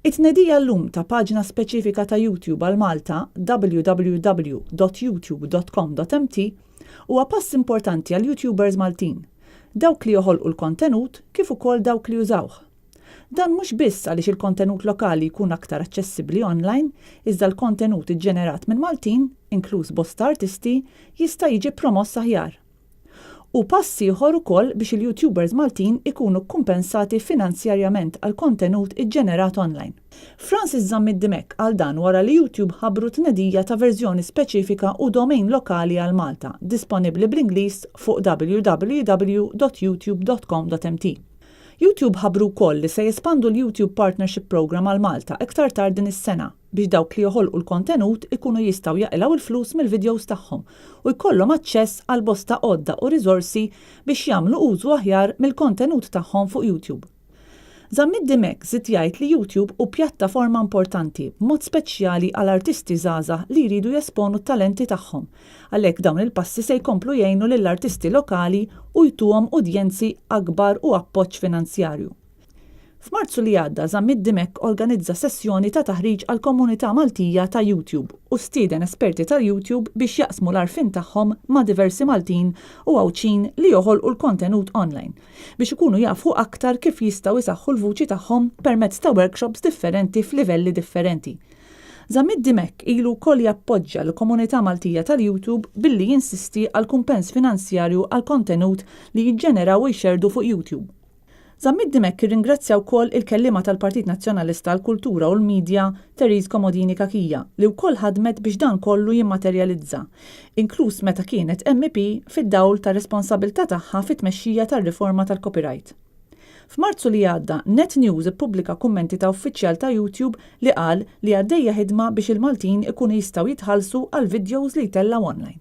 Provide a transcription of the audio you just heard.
It-tnedija llum ta' paġna speċifika ta' YouTube għal Malta, www.youtube.com.mt, huwa pass importanti għall-YouTubers Maltin, dawk li joħolqu l-kontenut kif ukoll dawk li jużawh. Dan mhux biss għaliex il-kontenut lokali jkun aktar aċċessibbli online, iżda l-kontenut iġġenerat minn Maltin, inkluż bosta artisti, jista' jiġi promoss aħjar. Hu pass ieħor ukoll biex il-YouTubers Maltin ikunu kkumpensati finanzjarjament għall-kontenut iġġenerat online. Francis Zammit Dimech qal dan wara li YouTube ħabbru t-tnedija ta' verżjoni speċifika u domain lokali għal Malta, disponibbli bl-Ingliż fuq www.youtube.com.mt. YouTube ħabbru wkoll li se jespandu l-YouTube Partnership Programme għal Malta iktar tard din is-sena biex dawk li joħolqu l-kontenut ikunu jistgħu jaqilgħu l-flus mill-vidjows tagħhom u jkollhom aċċess għal bosta għodda u riżorsi biex jagħmlu użu aħjar mill-kontenut tagħhom fuq YouTube. Zammit Dimech żied jgħid li YouTube hu pjattaforma importanti b'mod speċjali għal artisti żgħażagħ li jridu jesponu t-talenti tagħhom, għalhekk dawn il-passi se jkomplu jgħinu lill-artisti lokali u jtuhom udjenzi akbar u appoġġ finanzjarju. F'Marzu li għadda Zammit Dimech organizza sessjoni ta' taħriġ għall-komunità Maltija ta' YouTube u stieden esperti tal-YouTube biex jaqsmu l-għarfien tagħhom ma' diversi Maltin u Għawdxin li joħolqu l-kontenut online biex ikunu jafu aktar kif jistgħu jsaħħu l-vuċi tagħhom permezz ta' workshops differenti f'livelli differenti. Zammit Dimech ilu wkoll jappoġġja l-komunità Maltija tal-YouTube billi jinsisti għal kumpens finanzjarju għall-kontenut li jiġġeneraw u jxerrdu fuq YouTube. Zammit Dimech irringrazzja wkoll il-kelliema tal-Partit Nazzjonalista għall-Kultura u l-Media Therese Comodini Cachia li wkoll ħadmet biex dan kollu jimmaterjalizza, inkluż meta kienet MEP fid-dawl tar-responsabilità tagħha fit-tmexxija tar-riforma tal-copyright. F'Marzu li għadda, Net News ippubblika kummenti ta' uffiċjal ta' YouTube li qal li għaddejja ħidma biex il-Maltin ikunu jistgħu jitħallsu għall-vidjows li jtellgħu online.